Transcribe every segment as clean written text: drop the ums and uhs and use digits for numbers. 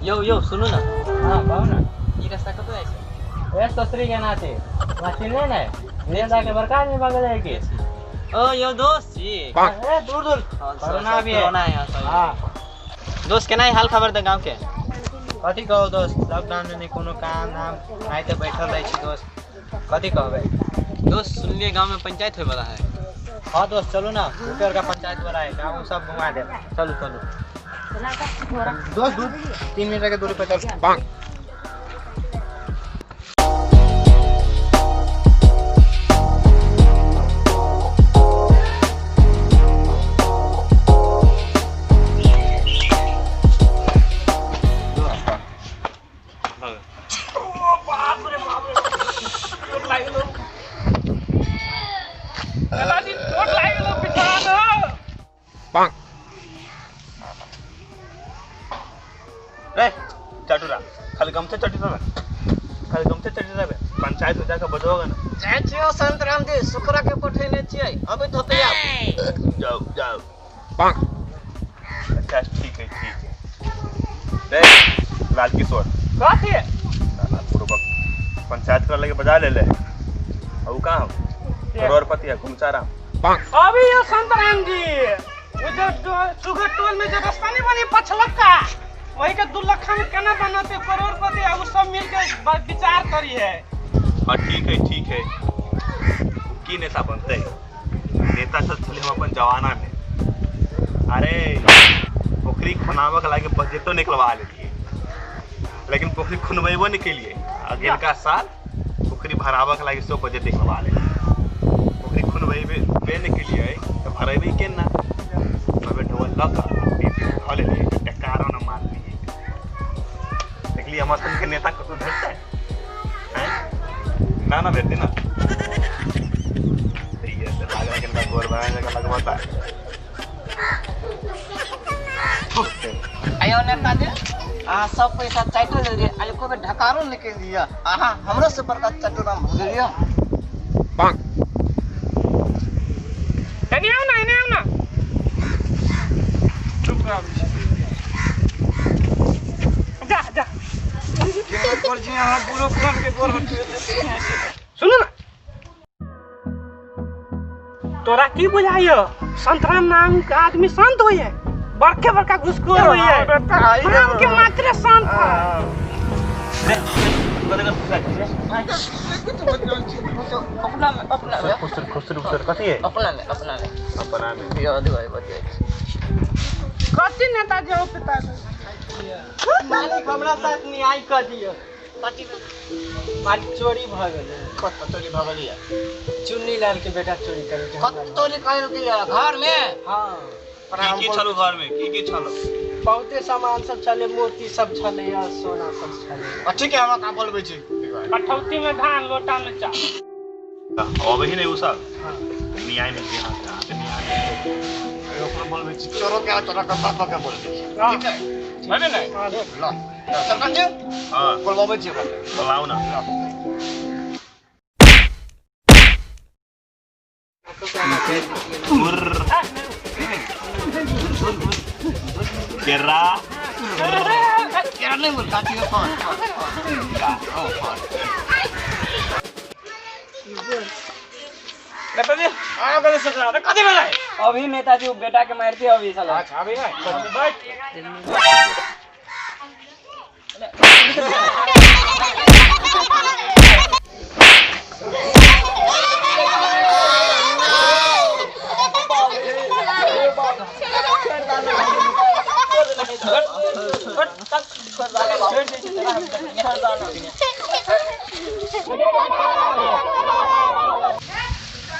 यौ यौ सुनू ना। हाँ कहू ना। ई रास्ता कतऽ जाइ छै? ए ससुरी के नाते वहाँ चिन्हले ने नेता के बड़का आदमी बन जाए की। ओ यौ दोस्त छी। ए दूर दूर हाँ, कोरोना भी है। कोरोना है यहाँ सब। हाँ दोस्त केना हाल खबर दे गाँव के? कथी कहू दोस्त, लॉकडाउन में नहीं कोनो काम धाम नहीं तो बैठल रहे छी दोस्त, कथी कहबै। दोस्त सुनलिए गाँव में पंचायत होय वाला है। हाँ दोस्त चलू ना, ऊपर का पंचायत वाला है गाँव सब घुमा दे। चलू चलू दोस्त 2-3 मीटर के दूरी पर चल। दादाजी चोट लागि गेलो पिछड़ा दो। रे चटुरा खाली गमछे चटी रहे, खाली गमछे चटी रहे। पंचायत में जाकर बजोगे ना। जाइ छियौ संत राम जी, सुखरा के पठेने छियै, अबैत होतै आब। जाओ जाओ। अच्छा ठीक है ठीक है। रे लाल किशोर कथी साला पूर्वक पंचायत कर लगे बजा ले ले। और कहाँ हो? करोड़पति है घुमचाराम। अभी यो संत राम जी वो जो सुगर टोल में जो रास्ता नहीं बनी पछलक्का, वही के 2 लाख में केना बनते करोड़पति, आ उ सब मिल के विचार करी है। हाँ ठीक है ठीक है। की नेता बनते? नेता सब छले हम अपन जवाना में। अरे पोखरी खुनावे के लागे बजटो निकलवा लेलिए, लेकिन पोखरी खुनबेबो नहीं केलिए। अगिलका साल पोखरी भरावे के लागे सब बजट निकलवा लेलिए। पोखरी खुनबेबे नहीं केलिए तो भरेबे केना? अबे ढोल लक धऽ लेलिए, टकारो न मार लिए। देखलिए हमर सबके नेता कतौ भेटतै? हैं ना ना भेटतै ना। ये तो लागल के ना गोर बनाने का लगवाता। आयो नेताजी, अहाँ सब पैसा चाटि लेलियै, आ एको बेर ढकारो नहि केलियै। अहाँ हमरो से बड़का चटुराम भऽ गेलियै। एने आओ ना, एने आओ ना। चुप रह जा जा। सुनो ना, तोरा की बुझाइयो संतराम नाम के आदमी संत होइए, बड़के बड़का घुसखोर होइए, नाम के मात्रे संत है। अपना में अपना में खुसर खुसर खुसर कथी है? अपना में अपना में अपना में यो दिवाई बतियाइ। कथी नेताजी हो पिता? मालिक हमरा साथ न्याय कर दियो। मालिक चोरी भऽ गेलै। कत चोरी भऽ गेलै? चुन्नी लाल के बेटा चोरी करे। कत चोरी कयल घर में? हाँ। की की छलो घर में? की की छलो? बहुते सामान सब छले, मोती सब छले या सोना सब छले। ठीक है, हमरा का बोलबै छी? कठौती में धान लोटा में चावल। अबे ही नहीं उ सब न्याय में हां न्याय ओकरो बोलबै छी, चोरो के तोरा के बाप के बोलबै छी। ठीक है हेबे नहीं? ल सरपंच जी। हां बोलबाबै छी ओकरा। बोलाउ ना। केरा केरा नहीं बोल, काटी के फल ओ फल। नेताजी आयो कथी सोच रहा? कथी भेलै? अभी नेताजी उ बेटा के मारती अभी साला। अच्छा अभी है बैठ।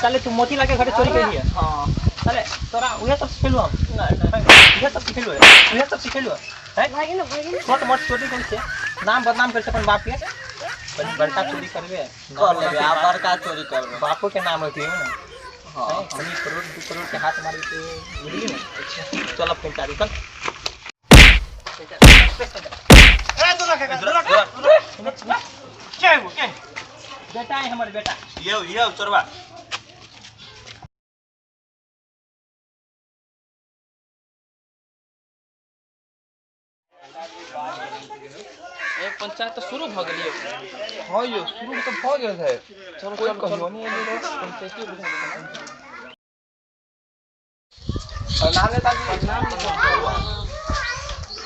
साले तू मोती लाके घरे चोरी कर लिया। हाँ साले तोरा उहे सब सिखेलु हम? उहे सब सिखेलु, उहे सब सिखेलु हैं? छोट मोट चोरी करै छै, नाम बदनाम करै छै अपन बाप के। बड़का चोरी करबे कर लेबे, आ बड़का चोरी करबे बापो के नाम होती है ना। हाँ 1 करोड़ 2 करोड़ के हाथ मारी के बुझली ना। चल अब पंचायत चल। ए दूर रख दूर रख। क्या है वो क्या? बेटा है हमर बेटा। यो यो चोरवा। एक पंचायत तो शुरू भ गेलियो। हां यो शुरू तो भ गेल है। चलो कोई कहियो नहीं एले पंचायत बुझा। प्रणाम नेताजी। प्रणाम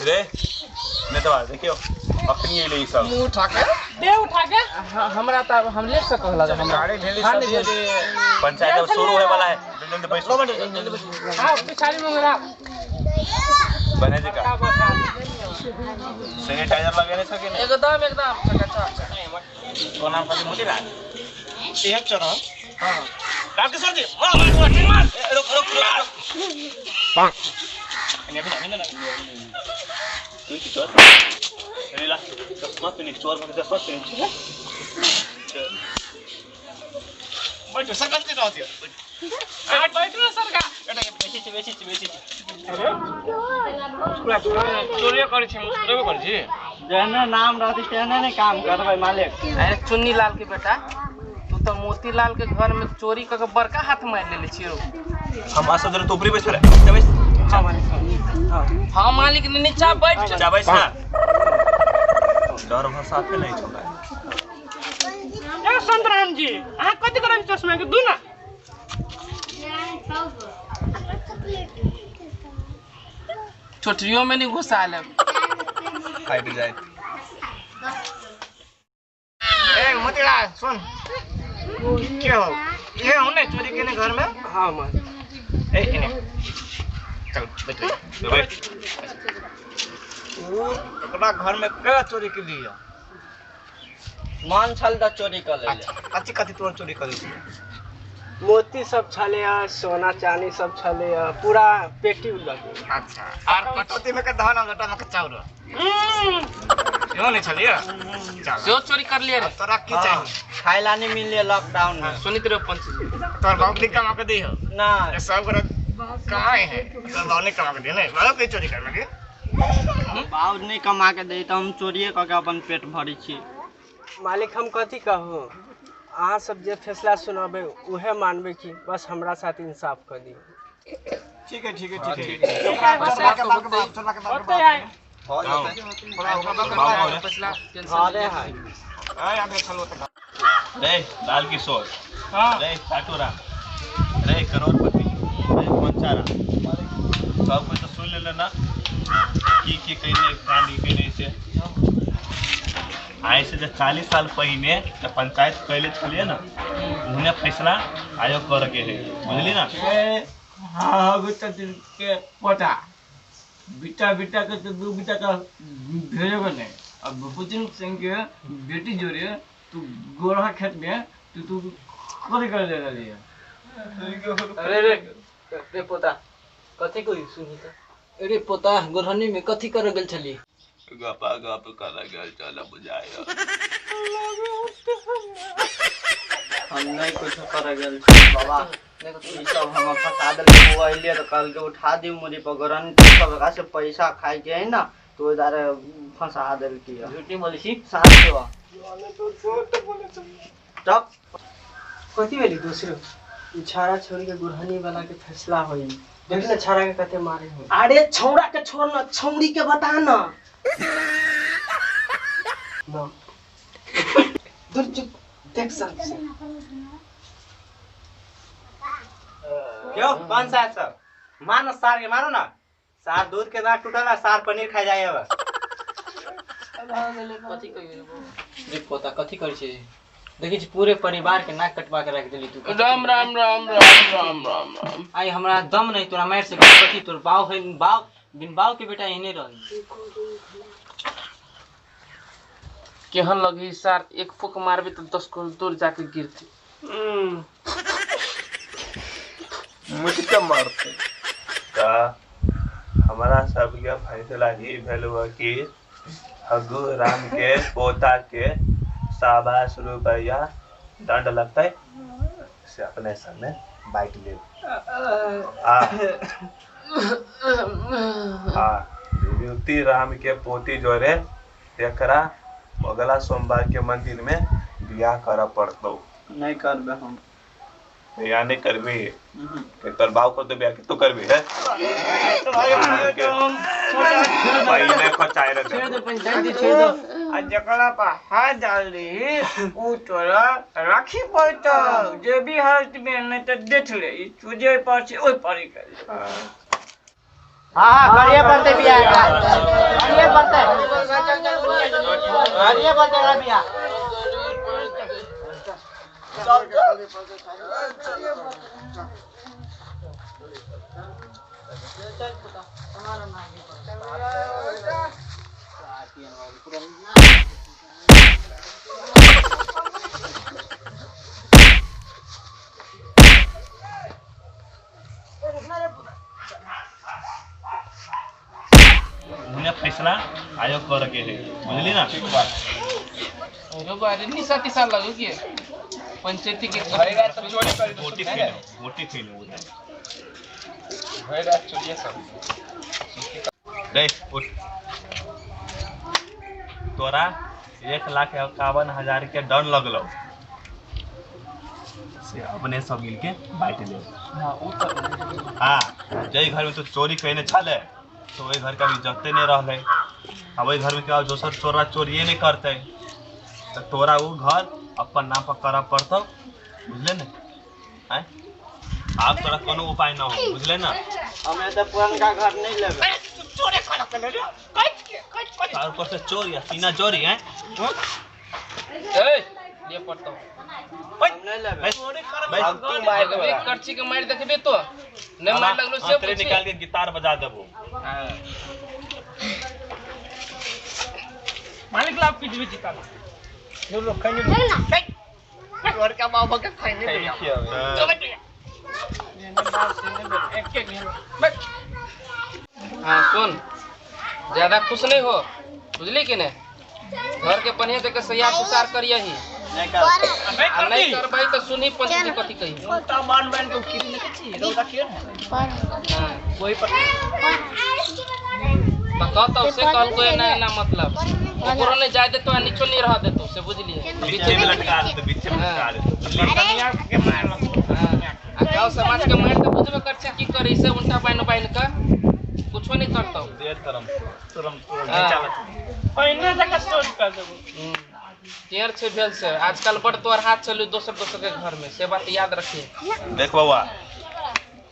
रे नेता देखियो अपनी एले ई सब मुंह उठा के दे उठा के। हमरा त हम लेट से कहला हमरा पंचायत अब शुरू होए वाला है। जल्दी बैठो जल्दी बैठो। हां पिछाड़ी में मेरा बने जी का सैनिटाइजर लगेने छ कि नहीं? एकदम एकदम चकाचक। प्रणाम कर मोतीलाल एक चरण। हां रामकिशोर जी मार मार मार रुक रुक रुक पांच अभी अभी ना तू की चोर रीला चश्मा पहने चोर में चश्मा पहने बैठो सरकार के रहती है। बैठो ना सरकार। बेसी छी बेसी छी बेसी छी। अरे पूरा चोरी करै छी चोरी करै छी। जेहने नाम रहती तेहने ने काम करबै मालिक। अरे चुन्नी लाल के बेटा तू तो मोतीलाल के घर में चोरी क के बड़का हाथ मार लेले छियो। हम आसो जरा तोपरी बैठ रे बैठ। हां मालिक। हां मालिक ने नीचा बैठ जा बैठ ना। डर भर साथे नहीं छोड़ा। ए संतराम जी अहाँ कथि करब चश्मा के दू ना। चोटियों में नहीं घुसा लेब। फाइट जाए। ए मोतीलाल सुन के हो ये हो ने चोरी केने घर में? हां मां। ए इने चल बैठ बैठ। वो ओकरा घर में के चोरी के लिया? मान छल द चोरी कर ले। कथि कथि तोर चोरी कर ले? मोती सब छले सोना चांदी सब छले पूरा पेटी लगे। अच्छा और कटौती में के धान और लोटा में के चाउर यो नहीं छलिए जो चोरी कर लिए रे। तोरा की चाहिए? खाए ला नहीं मिलले लॉकडाउन में। सुनित रे पंच तोर बाप ने कमा के दी हो ना ये सब कर कमाए है तोर बाप ने कमा के दे नहीं बाप के चोरी कर लगे। बाप नहीं कमा के दे त हम चोरिए क के अपन पेट भरै छी। मालिक हम कथि कहू अहाँ सब जे फैसला सुनाबे उहे मानबे की बस हमरा साथ इंसाफ कर दी। ठीक है ठीक है ठीक है। होते है रे लाल किशोर रे साटोरा रे करोड़पति रे पंचारा सब कुछ तो सुन लेना ना की कहने कांड कहने से आइ से 40 साल पहिने जब पंचायत कैले छलिए ना उन्हें फैसला आयोग कर के है बुझली ना। हाँ के पोटा बिटा बिटा के तो दू बिटा का भेजबे नहीं अब भूपति सिंह के बेटी जोरे तू गोरहा खेत में तू तू कर कर दे रही है। अरे रे रे पोता कथि कोई सुनी त? अरे पोता गोरहनी में कथि कर गेल छली? गपा गप कर गेल चल बुझाय। हम नहीं कुछ कर गेल बाबा ई सब हम फसा देल मोबाइल तो कल के उठा दी मुरी पगरन सब का से पैसा खाई के है ना तो इधर फंसा देल की। झूठी बोली छी साथ देवा तो झूठ बोले छी तब कथि भेली दूसरो छाड़ा छोड़ी के गुरहनी वाला के फैसला होई देख ना छाड़ा के कते मारे हो। अरे छौड़ा के छोड़ ना छौड़ी के बता ना ना दूर चुप देख सर से। क्यों कौन सा सब मानो सार के मारो ना सार दूध के दांत टूटल सार पनीर खा जाए अब। कथि कहियो रे पोता कथि करै छी? देखै छी पूरे परिवार के नाक कटवा के रख देली तू। राम राम राम राम राम राम राम। आई हमरा दम नहीं तोरा मार सके कथि तोर बाव है बाव बिन बाव के बेटा एने रही। केहन लगी सार एक फूक मारबे तो 10 कोस दूर जाके गिरती। मुझे मारते का हमारा सब के फैसला ही भेल हुआ कि हगु राम के पोता के 125 रुपया दंड लगता है से अपने समय बाइक ले आ आ विभूति राम के पोती जोरे एकरा अगला सोमवार के मंदिर में बियाह कर पड़तो। नहीं करबे हम। बियाह नहीं करबी के तोर बाप को तो बियाह के तू करबी है पहले खचाए रहे छोड़ दो पंचायत छोड़ दो। आ जकरा पर हाथ डाल दी उ तोरा राखी पड़तो जे भी हालत में नहीं तो देख ले ई तुझे पर से ओइ पर ही कर ले। हाँ हाँ करिए पड़ते बियाह एकरा, करिए पड़ते, करिए पड़ते एकरा बियाह। उन्हें फैसला आयोग कर के है बुझली ना। अरे निशा तिसा लगू के पंचायती के गोटी खेलो गोटी खेलो उधर देख उठ तोरा 1,51,000 के डर लगलो से अपने सब मिलके बांट ले। हाँ जय घर में तू चोरी कहने छले तो वही घर का भी जगते नहीं रहले। अब वही घर में क्या दोसर चोरा चोरिए नहीं करते तो तोरा वो घर अपन नाम पर करऽ पड़तौ बुझले ने। आय आब तोरा कोनो उपाय ना हो बुझले ना। हमें तो पुरनका घर नहीं लेबे। तार ऊपर से चोरी सीना चोरी है। ए लिए पड़तो हम नहीं लेबे। हम तू मार देखबे करची के मार देखबे तो नहीं मार लगलो से तेरे निकाल के गिटार बजा देबो। मालिक लाभ पीछे जीता हाँ सुन ज्यादा खुश नहीं हो बुझली कि नहीं। घर के पनिया देके सैया सुसार करिए ही नहीं कर आ नहीं करबै तो सुनी पंचायती कथी कही। हाँ तो कहतो से कहलको एना एना मतलब ओकरो नहीं जाय देतो आ नीचो नहीं रह देतो से बुझलिए। बीचे में लटका देते बीचे में लटका देते बुझली। हाँ, आ गाँव समाज के मार तो बुझबे कर छै की करी से उल्टा बाइन बाइन के कुछो नहीं करतो देर करम तुरम तुरम हाँ। पहिने जका सोच कर देबो। टेर छै भेल से आजकल बड़ तोहर हाथ चलू दोसर दोसर के घर में से बात याद रखिए। देख बउआ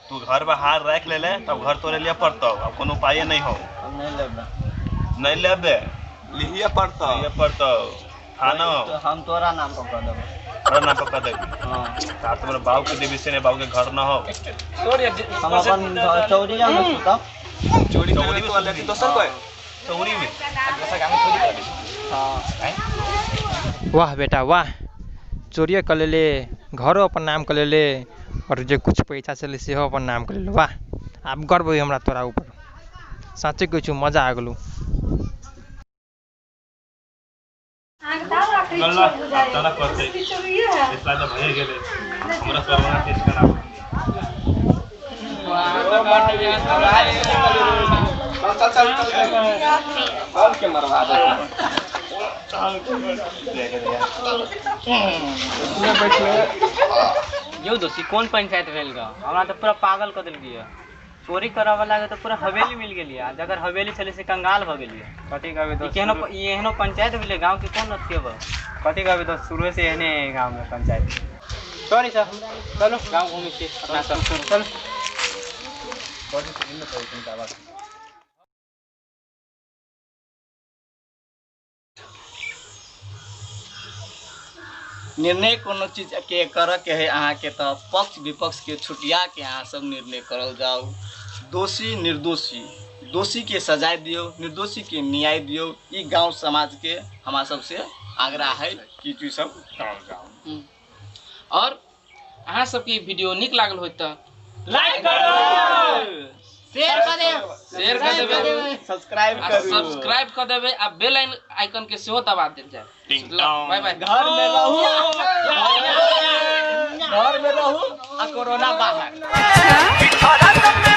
तू घर में हार रख ले ले तब घर तोरे लिए पड़तो अब कोनो उपाय नहीं हो। हम नहीं लेबे। नहीं लेबे लिहिए पड़तो लिए पड़तो थाना तो हम तोरा नाम पर कर देबो। तोरा नाम पर कर देबी। हाँ ता तुम्हारे बाबू के देबी से ने बाबू के घर ना हो। हम अपन चौरिया में सुतब। चोरी करे तो अलग दोसर कोई चौरी में हाँ वाह बेटा वाह, चोरिए कर लेले, घरो अपन नाम कर लेले और जे कुछ पैसा छलै सेहो अपन नाम कर लेले। वाह आब गर्व होइए हमरा तोरा ऊपर, साँचे कहै छियौ मजा आ गेलौ। चल चल करते फैसला तो भए गेलै हमरा कोरोना टेस्ट कराबो। चल चल चल चल के मरवा दे। यौ दोस्ती कोन पंचायत भेल गा हमरा तऽ पूरा पागल कऽ देलकै यऽ। चोरी करऽ वाला के तऽ पूरा हवेली मिल गेलियै आ जकर हवेली छलै से कंगाल भऽ गेलियै। कथी कहबै ई दोस्त केहनो ई एहनो पंचायत भेलै गाँव के कोन अथी अब। कथी कहबै दोस्त शुरुए से एहने है गाँव में पंचायत। सॉरी सर चलू गाँव घूमै छी अपना सब चलू। निर्णय कोनो चीज के करऽ के है अहाँके तऽ पक्ष विपक्ष के छुटिया के अहाँ सब निर्णय करल जाउ। दोषी निर्दोषी दोषी के सजाय दियौ निर्दोषी के न्याय दियौ। ई गांव समाज के हमरा सबसे आग्रह है कि ई सब करल जाउ। और अहाँ सबके ई वीडियो नीक लागल होय तऽ लाइक करो शेयर कर देब, शेयर कर देबै सब्सक्राइब आ करू सब्सक्राइब कर देबै आ बेल आइकन के सेहो दबा देल जाय। बाय बाय। घर में रहू घर में रहू आ कोरोना बाहर। में